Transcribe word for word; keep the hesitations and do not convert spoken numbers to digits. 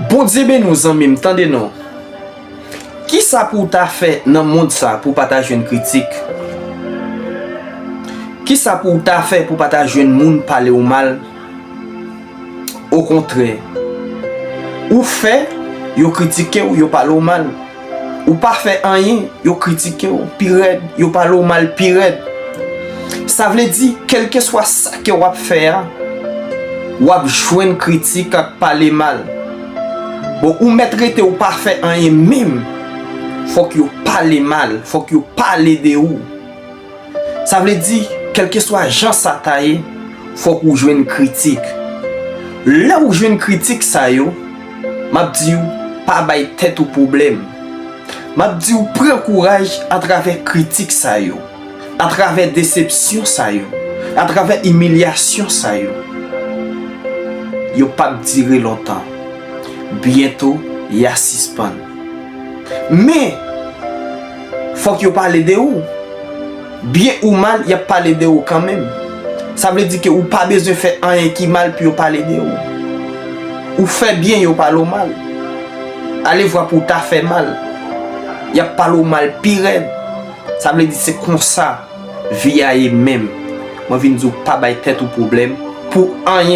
Bondye beni w, zanmi m, tande non. Kisa pou w ta fè nan mond sa pou w pa ta jwenn kritik? Kisa pou w ta fè pou w pa ta jwenn moun pale w mal? Okontrè, ou fè, yo kritike w, yo pale w mal. Ou pa fè anyen, yo kritike w pi rèd, yo pale w mal pi rèd. Sa vle di, kèlkeswa sa ke w ap fè a, w ap jwenn kritik ak pale mal. Bon, ou mèt rete, ou pa fè anyen menm, fòk yo pale mal, fòk yo pale de ou. Sa vle di, kèlkeswa jan sa ta ye, fòk ou jwenn kritik. Lè ou jwenn kritik sa yo, m ap di w, pa bay tèt ou pwoblèm. M ap di w, pran kouraj atravè kritik sa yo, atravè desepsyon sa yo, atravè imilyasyon sa yo. Yo p ap dire lontan. Byento, y a sispann. Men, fòk yo pale de ou. Byen ou mal, y ap pale de ou kanmenm. Sa vle di ke ou pa bezwen fè anyen ki mal pou yo pale de ou. Ou fè byen, yo pale w mal. Alevwa pou w ta fè mal, y ap pale w mal pi rèd. Sa vle di se konsa vi a ye menm. Mwen vin di w pa bay tèt ou pwoblèm pou anyen.